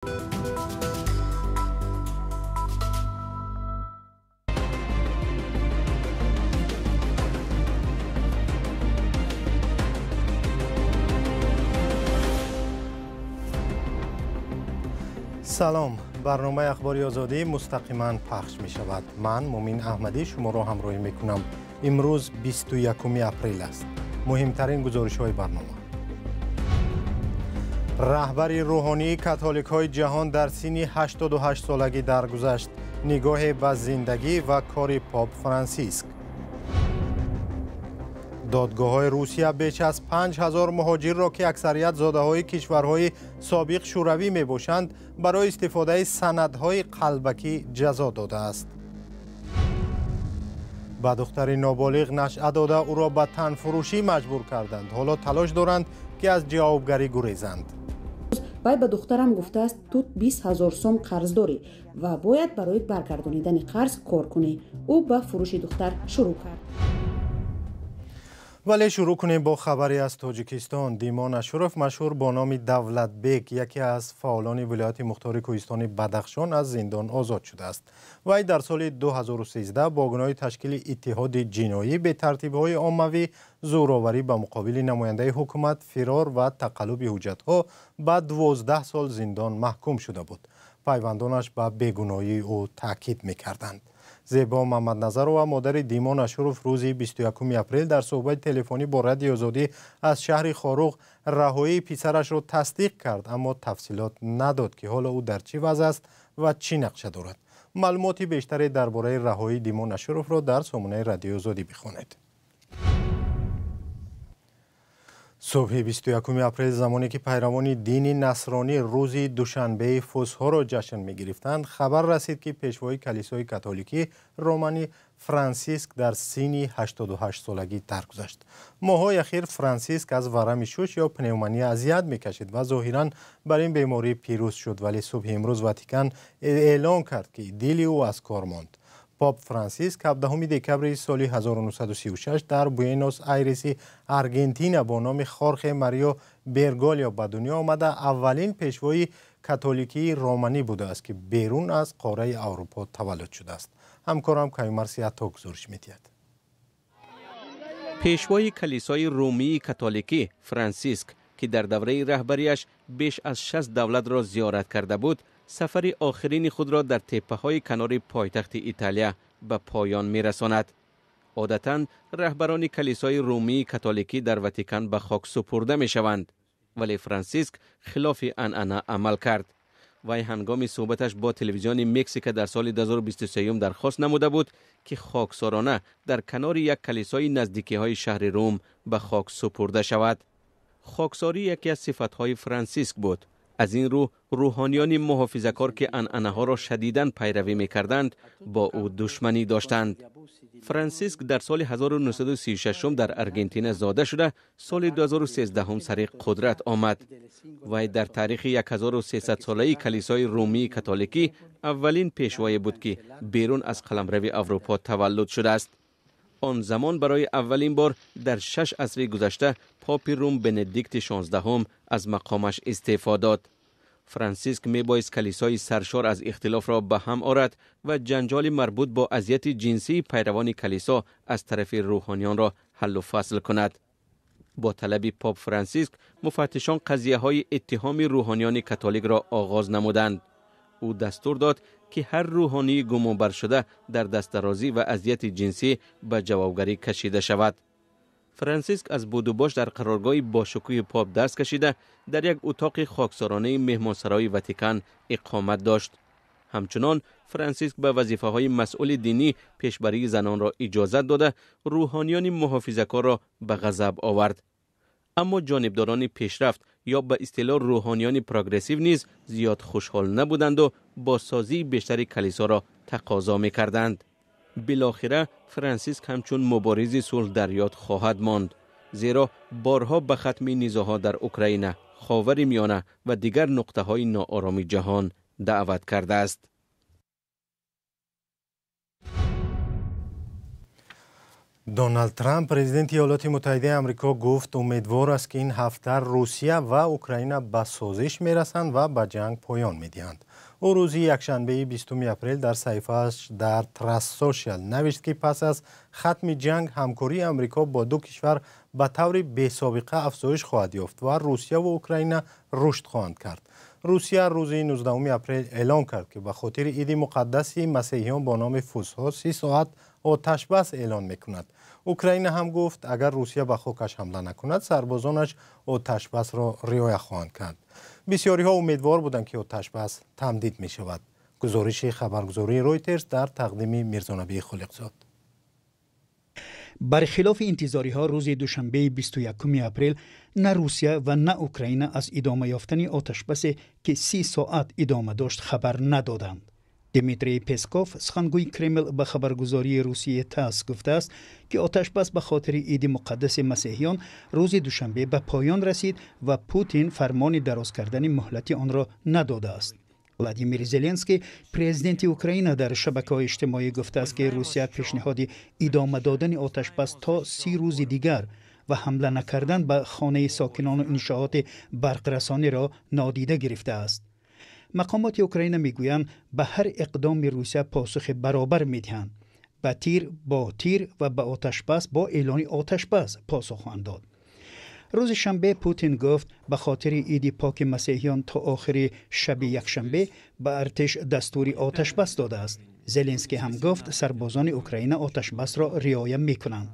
Салом. Барномаи Ахбори Озодӣ мустақиман пахш мешавад. Ман Мумин Аҳмадӣ шуморо ҳамроҳӣ мекунам. Имрӯз 21 апрел аст. Муҳимтарин гузоришҳои барнома. Раҳбари рӯҳонии католикҳои ҷаҳон дар синни 88 солагӣ даргузашт. Нигоҳе ба зиндагӣ ва кори Поп Франсиск. Додгоҳҳои Русия беш аз 5000 муҳоҷирро, ки аксарият зодаҳои кишварҳои собиқ шӯравӣ мебошанд, барои истифодаи санадҳои қалбакӣ ҷазо додааст. Ба духтари ноболиғ нашъа дода, ӯро ба танфурӯшӣ маҷбур карданд. Ҳоло талош доранд, ки аз ҷавобгарӣ гурезанд. Вай ба духтарам гуфтааст, ту 20 000 сом қарз дорӣ ва бояд барои баргардонидани қарз кор кунӣ. Ӯ ба фурӯши духтар шурӯъ кард. Вале шурӯъ кунем бо хабаре аз Тоҷикистон. Димон Ашуров, машҳур бо номи Давлатбек, яке аз фаъолони вилояти мухтори кӯҳистони Бадахшон, аз зиндон озод шудааст. Вай дар соли 2013 бо гуноҳи ташкили иттиҳоди ҷиноӣ, бетартибҳои оммавӣ, зӯроварӣ ба муқобили намояндаи ҳукумат, фирор ва тақаллуби ҳуҷҷатҳо ба 12 сол зиндон маҳкум шуда буд. Пайвандонаш ба бегуноҳии ӯ таъкид мекарданд. Зебо Мамадназарова, модари Димон Ашуров, рӯзи 21 апрел дар суҳбати телефонӣ бо Радиои Озодӣ аз шаҳри Хоруғ раҳоии писарашро тасдиқ кард, аммо тафсилот надод, ки ҳоло ӯ дар чӣ вазъ аст ва чӣ нақша дорад. Маълумоти бештаре дар бораи раҳоии Димон Ашуровро дар сомонаи Радиои Озодӣ бихонед. Субҳи 21 апрел, замоне ки пайравони дини насронӣ рӯзи душанбеи фусҳоро ҷашн мегирифтанд, хабар расид, ки пешвои калисои католикӣ романӣ Франсиск дар синни 88 солагӣ даргузашт. Моҳҳои ахир Франсиск аз варами шуш ё пневмония азият мекашид ва зоҳиран бар ин беморӣ пирӯз шуд, вале субҳи имрӯз Ватикан эълон кард, ки дили ӯ аз кор монд. Поп Франсиск 17 декабри соли 1936 дар Буэнос Айреси Аргентина бо номи Хорхе Марио Берголио ба дунё омада, аввалин пешвои католикии романӣ будааст, ки берун аз қораи Аврупо таваллуд шудааст. Ҳамкорам Каюмарс Ато гузориш медиҳад. Пешвои калисои румии католикӣ Франсиск, ки дар давраи раҳбарияш беш аз 60 давлатро зиёрат карда буд, сафари охирини худро дар теппаҳои канори пойтахти Италия ба поён мерасонад. Одатан раҳбарони калисои румии католикӣ дар Ватикан ба хок супурда мешаванд, вале Франсиск хилофи анъана амал кард. Вай ҳангоми суҳбаташ бо телевизиони Мексика дар соли 2023 дархост намуда буд, ки хоксорона дар канори як калисои наздикиҳои шаҳри Рум ба хок супурда шавад. Хоксорӣ яке аз сифатҳои Франсиск буд. Аз ин рӯ рӯҳониёни муҳофизакор, ки анъанаҳоро шадидан пайравӣ мекарданд, бо ӯ душманӣ доштанд. Франсиск дар соли 1936 дар Аргентина зода шуда, соли 2013 сари қудрат омад. Вай дар таърихи 1300-солаи калисои румии католикӣ аввалин пешвое буд, ки берун аз қаламрави Аврупо таваллуд шудааст. Он замон барои аввалин бор дар 6 асри гузашта попи Рум Бенедикти 16 аз мақомаш истеъфо дод. Франсиск мебоист калисои саршор аз ихтилофро ба ҳам орад ва ҷанҷоли марбут бо азияти ҷинсии пайравони калисо аз тарафи рӯҳониёнро ҳаллу фасл кунад. Бо талаби поп Франсиск муфаттишон қазияҳои иттиҳоми рӯҳониёни католикро оғоз намуданд. Ӯ дастур дод, ки ҳар рӯҳонии гумонбаршуда дар дастдарозӣ ва азияти ҷинсӣ ба ҷавобгарӣ кашида шавад. Франсиск аз будубош дар қароргоҳи бошукӯҳи поп даст кашида, дар як утоқи хоксоронаи меҳмонсарои Ватикан иқомат дошт. Ҳамчунон Франсиск ба вазифаҳои масъули динӣ пешбарии занонро иҷозат дода, рӯҳониёни муҳофизакорро ба ғазаб овард. Аммо ҷонибдорони пешрафт ё ба истилоҳ рӯҳониёни прогрессив низ зиёд хушҳол набуданду бозсозии бештари калисоро тақозо мекарданд. Билохира Франсиск ҳамчун муборизи сулҳ дар ёд хоҳад монд, зеро борҳо ба хатми низоъҳо дар Украина, Ховари Миёна ва дигар нуқтаҳои ноороми ҷаҳон даъват кардааст. Доналд Трамп, президенти Иёлоти Муттаҳидаи Амрико, гуфт умедвор аст, ки ин ҳафта Русия ва Украина ба созиш мерасанд ва ба ҷанг поён медиҳанд. Ӯ рӯзи якшанбеи 20 апрел дар саҳифааш дар Truth Social навишт, ки пас аз хатми ҷанг ҳамкории Амрико бо ду кишвар ба таври бесобиқа афзоиш хоҳад ёфт ва Русия ва Украина рушд хоҳанд кард. Русия рӯзи 19 апрел эълон кард, ки ба хотири иди муқаддаси масеҳиён бо номи Фусҳо 30 соат оташбас эълон мекунад. Украина ҳам гуфт, агар Русия ба хокаш ҳамла накунад, сарбозонаш оташбасро риоя хоҳанд кард. Бисёриҳо умедвор буданд, ки оташбас тамдид мешавад. Гузориши хабаргузории Ройтерс дар тақдими Мирзонабии Холиқзод. Бархилофи интизориҳо, рӯзи душанбеи 21 апрел на Русия ва на Украина аз идома ёфтани оташбасе, ки 30 соат идома дошт, хабар надоданд. Дмитрий Песков, сухангӯи Кремл, ба хабаргузории русии ТАСС гуфтааст, ки оташбас ба хотири иди муқаддаси масеҳиён рӯзи душанбе ба поён расид ва Путин фармони дароз кардани муҳлати онро надодааст. Владимир Зеленский, президенти Украина, дар шабакаҳои иҷтимоӣ гуфтааст, ки Русия пешниҳоди идома додани оташбас то 30 рӯзи дигар ва ҳамла накардан ба хонаи сокинону иншооти барқрасониро нодида гирифтааст. Мақомоти Украина мегӯянд, ба ҳар иқдоми Русия посухи баробар медиҳанд: ба тир бо тир ва ба оташбас бо эълони оташбас посух хоҳанд дод. Рӯзи шанбе Путин гуфт, ба хотири иди поки масеҳиён то охири шаби якшанбе ба артиш дастури оташбас додааст. Зеленский ҳам гуфт, сарбозони Украина оташбасро риоя мекунанд.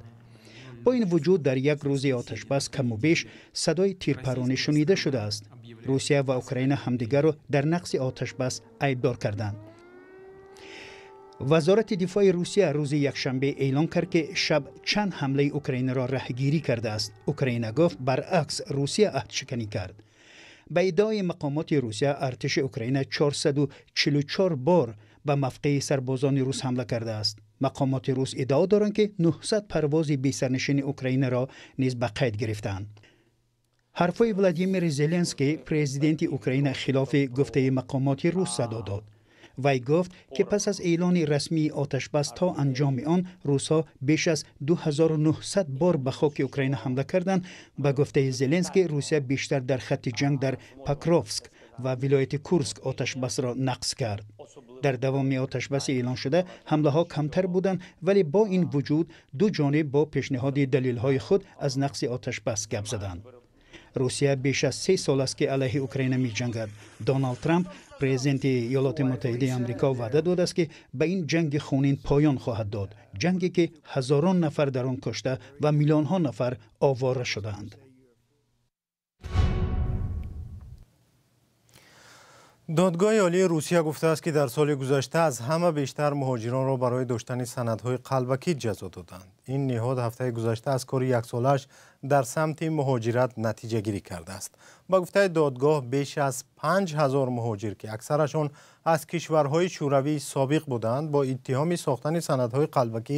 Бо ин вуҷуд, дар як рӯзи оташбас каму беш садои тирпаронӣ шунида шудааст. Русия ва Украина ҳамдигарро дар нақзи оташбас айбдор карданд. Вазорати дифои Русия рӯзи якшанбе эълон кард, ки шаб чанд ҳамлаи Украинаро раҳгирӣ кардааст. Украина гуфт, баръакс, Русия аҳдшиканӣ кард. Ба иддаои мақомоти Русия, артиши Украина 444 бор ба мавқеи сарбозони рус ҳамла кардааст. Мақомоти рус иддао доранд, ки 900 парвози бесарнишини Украинаро низ ба қайд гирифтаанд. Ҳарфҳои Владимир Зеленский, президенти Украина, хилофи гуфтаи мақомоти рус садо дод. Вай гуфт, ки пас аз эълони расмии оташбас то анҷоми он русҳо беш аз 2900 бор ба хоки Украина ҳамла карданд. Ба гуфтаи Зеленский, Русия бештар дар хатти ҷанг дар Покровск ва вилояти Курск оташбасро нақз кард. Дар давоми оташбаси эълоншуда ҳамлаҳо камтар буданд, вале бо ин вуҷуд ду ҷониб бо пешниҳоди далелҳои худ аз нақзи оташбас гап заданд. Русия беш аз 3 сол аст, ки алайҳи Украина меҷангад. Доналд Трамп, президенти Иёлоти Муттаҳидаи Амрико, ваъда додааст, ки ба ин ҷанги хунин поён хоҳад дод, ҷанге ки ҳазорон нафар дар он кушта ва миллионҳо нафар овора шудаанд. Додгоҳи олии Русия гуфтааст, ки дар соли гузашта аз ҳама бештар муҳоҷиронро барои доштани санадҳои қалбакӣ ҷазо доданд. Ин ниҳод ҳафтаи гузашта аз кори яксолааш дар самти муҳоҷират натиҷагирӣ кардааст. Ба гуфтаи додгоҳ, беш аз 5000 муҳоҷир, ки аксарашон аз кишварҳои шӯравии собиқ буданд, бо иттиҳоми сохтани санадҳои қалбакӣ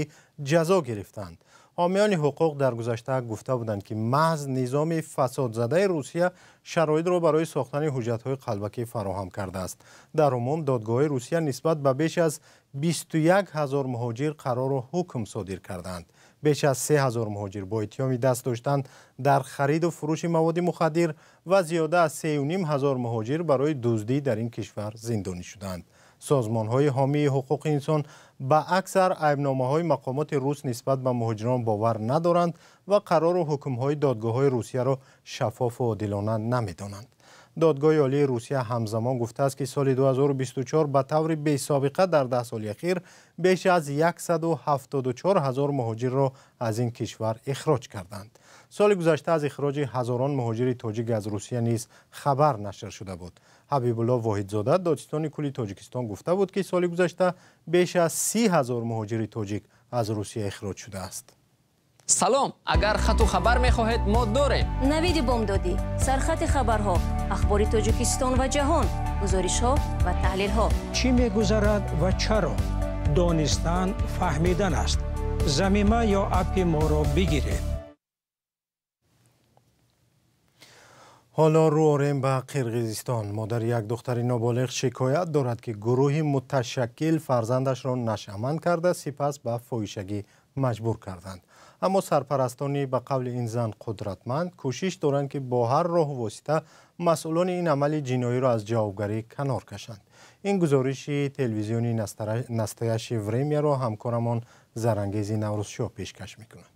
ҷазо гирифтанд. Ҳомиёни ҳуқуқ дар гузашта гуфта буданд, ки маҳз низоми фасодзадаи Русия шароитро барои сохтани ҳуҷҷатҳои қалбакӣ фароҳам кардааст. Дар умум додгоҳҳои Русия нисбат ба беш аз 21 ҳазор муҳоҷир қарору ҳукм содир кардаанд. Беш аз 3 ҳазор муҳоҷир бо иттиҳоми даст доштан дар хариду фурӯши маводи мухаддир ва зиёда аз 3,5 ҳазор муҳоҷир барои дуздӣ дар ин кишвар зиндонӣ шуданд. Созмонҳои ҳомии ҳуқуқи инсон ба аксар айбномаҳои мақомоти рус нисбат ба муҳоҷирон бовар надоранд ва қарору ҳукмҳои додгоҳҳои Русияро шаффофу одилона намедонанд. Додгоҳи олии Русия ҳамзамон гуфтааст, ки соли 2024 ба таври бесобиқа дар 10 соли ахир беш аз 174 ҳазор муҳоҷирро аз ин кишвар ихроҷ карданд. Соли гузашта аз ихроҷи ҳазорон муҳоҷири тоҷик аз Русия низ хабар нашр шуда буд. Ҳабибулло Воҳидзода, додситони кулли Тоҷикистон, гуфта буд, ки соли гузашта беш аз 30 ҳазор муҳоҷири тоҷик аз Русия ихроҷ шудааст. Салом, агар хату хабар мехоҳед, мо дорем. Навиди бомдодӣ, сархати хабарҳо, ахбори Тоҷикистон ва ҷаҳон, гузоришҳо ва таҳлилҳо. Чӣ мегузарад ва чаро? Донистан фаҳмидан аст. Замима ё аппи моро бигиред. Ҳоло рӯ орем ба Қирғизистон. Модари як духтари ноболиғ шикоят дорад, ки гурӯҳи муташаккил фарзандашро нашъаманд карда, сипас ба фоҳишагӣ Маҷбур карданд. Аммо сарпарастони ба қавли ин зан қудратманд кӯшиш доранд, ки бо ҳар роҳу восита масъулони ин амали ҷиноиро аз ҷавобгарӣ канор кашанд. Ин гузориши телевизиони Настоящее Времяро ҳамкорамон Зарангези Наврӯзшоҳ пешкаш мекунад.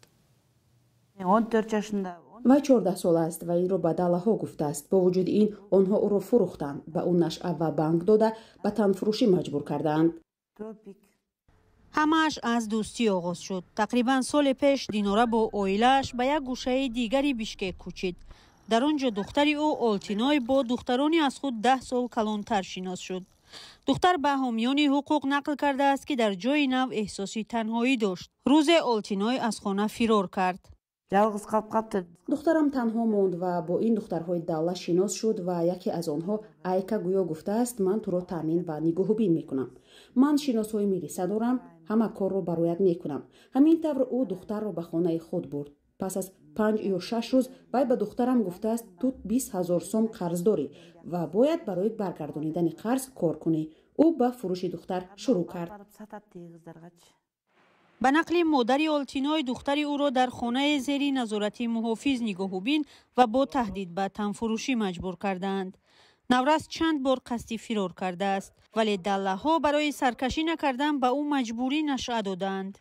Вай 14 сола аст ва инро ба даллаҳо гуфтааст. Бо вуҷуди ин, онҳо ӯро фурӯхтанд, ба ӯ нашъа ва банг дода, ба танфурӯшӣ маҷбур кардаанд. Ҳамааш аз дӯстӣ оғоз шуд. Тақрибан соли пеш Динора бо оилааш ба як гӯшаи дигари Бишкек кӯчид. Дар он ҷо духтари ӯ Олтиной бо духтарони аз худ 10 сол калонтар шинос шуд. Духтар ба ҳомиёни ҳуқуқ нақл кардааст, ки дар ҷои нав эҳсоси танҳоӣ дошт. Рӯзе Олтиной аз хона фирор кард. Жалгыз калып калыптыр. Духтарам танҳо монд ва бо ин духтарҳои далла шинос шуд ва яке аз онҳо, Айка, гӯё гуфтааст: «Ман туро таъмин ва нигоҳубин мекунам, ман шиносҳои милиса дорам, ҳама корро бароят мекунам». Ҳамин тавр ӯ духтарро ба хонаи худ бурд. Пас аз 5 ё 6 рӯз вай ба духтарам гуфтааст: «Ту 20 000 сом қарздорӣ ва бояд барои баргардонидани қарз кор кунӣ». Ӯ ба фурӯши духтар шурӯъ кард. Сатат кыздаргачы. Ба нақли модари Олтиной, духтари ӯро дар хонаи зери назорати муҳофиз нигоҳубин ва бо таҳдид ба танфурӯшӣ маҷбур кардаанд. Наврас чанд бор қасди фирор кардааст, вале даллаҳо барои саркашӣ накардан ба ӯ маҷбурӣ нашъа додаанд.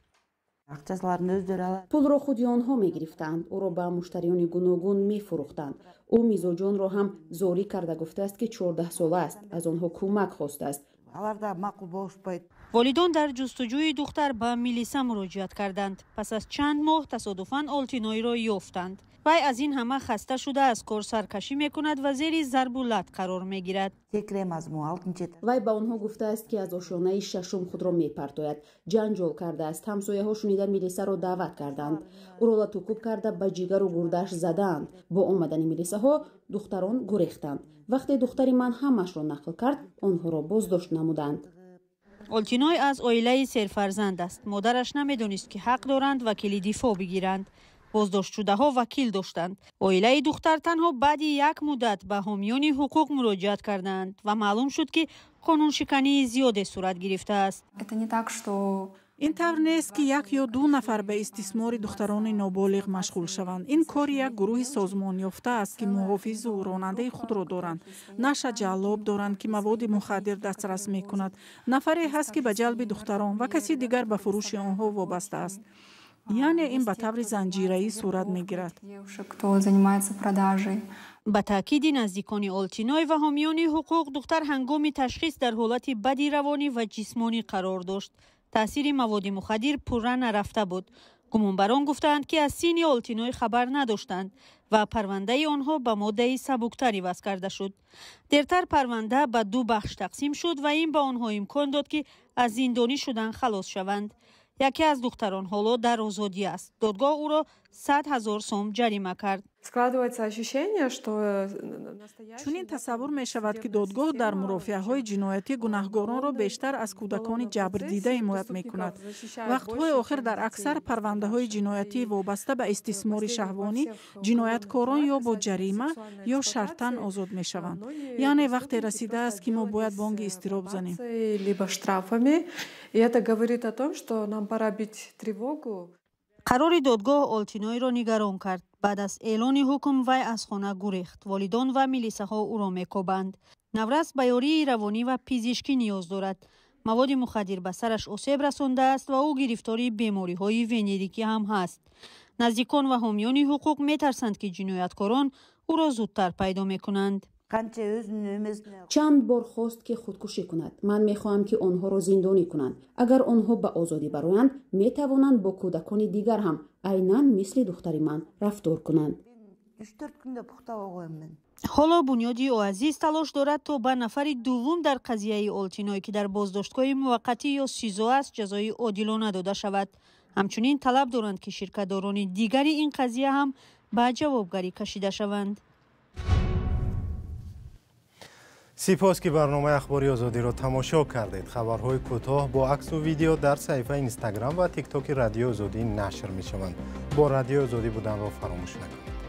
Акчаларын өздөрү алат. Пулро худи онҳо мегирифтанд, ӯро ба муштариёни гуногун мефурӯхтанд. Ӯ мизоҷонро ҳам зорӣ карда гуфтааст, ки 14сола аст, аз онҳо кӯмак хостааст. Алар да макул болушпайт. Волидон дар ҷустуҷӯи духтар ба милиса муроҷиат карданд. Пас аз чанд моҳ тасодуфан Олтиноиро ёфтанд. Вай аз ин ҳама хаста шуда, аз кор саркашӣ мекунад ва зери зарбу лат қарор мегирад. Секирем азыр могу алтынчы этаж. Вай ба онҳо гуфтааст, ки аз ошёнаи шашум худро мепартояд. Ҷанҷол кардааст. Ҳамсояҳо шунида, милисаро даъват карданд. Ӯро латукӯб карда, ба ҷигару гурдааш задаанд. Бо омадани милисаҳо духтарон гурехтанд. Вақте духтари ман ҳамаашро нақл кард, онҳоро боздошт намуданд. Олтиной аз оилаи серфарзанд аст. Модараш намедонист, ки ҳақ доранд вакили дифоъ бигиранд. Боздоштшудаҳо вакил доштанд. Оилаи духтар танҳо баъди як муддат ба ҳомиёни ҳуқуқ муроҷиат карданд ва маълум шуд, ки қонуншикании зиёде сурат гирифтааст. Это не так, что Ин тавр нест, ки як ё ду нафар ба истисмори духтарони ноболиғ машғул шаванд. Ин кори як гурӯҳи созмонёфта аст, ки муҳофизу ронандаи худро доранд, наша ҷаллоб доранд, ки маводи мухаддир дастрас мекунад, нафаре ҳаст, ки ба ҷалби духтарон ва каси дигар ба фурӯши онҳо вобаста аст. Яъне ин ба таври занҷираӣ сурат мегирад. Кто занимается продажей. Ба таъкиди наздикони Олтиной ва ҳомиёни ҳуқуқ, духтар ҳангоми ташхис дар ҳолати бади равонӣ ва ҷисмонӣ қарор дошт. Таъсири маводи мухаддир пурра нарафта буд. Гумонбарон гуфтаанд, ки аз синни Олтиной хабар надоштанд ва парвандаи онҳо ба моддаи сабуктар иваз карда шуд. Дертар парванда ба ду бахш тақсим шуд ва ин ба онҳо имкон дод, ки аз зиндонӣ шудан халос шаванд. Яке аз духтарон ҳоло дар озодӣ аст. Додгоҳ ӯро 100 000 сом ҷарима кард. Складывается ощущение, что Чунин тасаввур мешавад, ки додгоҳ дар мурофиаҳои ҷиноятӣ гунаҳгоронро бештар аз кӯдакони ҷабрдида ҳимоят мекунад. Вақтҳои охир дар аксар парвандаҳои ҷиноятӣ вобаста ба истисмори шаҳвонӣ ҷинояткорон ё бо ҷарима, ё шартан озод мешаванд. Яъне вақте расидааст, ки мо бояд бонги изтироб занем. Либо штрафами. И это говорит о том, что нам пора бить тревогу. Қарори додгоҳ Олтиноиро нигарон кард. Баъд аз эълони ҳукм вай аз хона гурехт. Волидон ва милисаҳо ӯро мекобанд. Наврас ба ёрии равонӣ ва пизишкӣ ниёз дорад. Маводи мухаддир ба сараш осеб расондааст ва ӯ гирифтори бемориҳои венерикӣ ҳам ҳаст. Наздикон ва ҳомиёни ҳуқуқ метарсанд, ки ҷинояткорон ӯро зудтар пайдо мекунанд. Канча өзүнүн өмесине Чанд бор хост, ки худкушӣ кунад. Ман мехоҳам, ки онҳоро зиндонӣ кунанд. Агар онҳо ба озодӣ бароянд, метавонанд бо кӯдакони дигар ҳам айнан мисли духтари ман рафтор кунанд. 3-4 күндө уктабай коем мен. Ҳоло бунёди Оазиз талош дорад, то ба нафари дуввум дар қазияи Олтиной, ки дар боздоштгоҳи муваққатӣ ё СИЗО аст, ҷазои одилона дода шавад. Ҳамчунин талаб доранд, ки ширкатдорони дигари ин қазия ҳам ба ҷавобгарӣ кашида шаванд. Сипос, ки барномаи Ахбори Озодиро тамошо кардед. Хабарҳои кӯтоҳ бо аксу видео дар саҳифаи Инстаграм ва Тиктоки Радиои Озодӣ нашр мешаванд. Бо Радиои Озодӣ буданро фаромӯш накунед.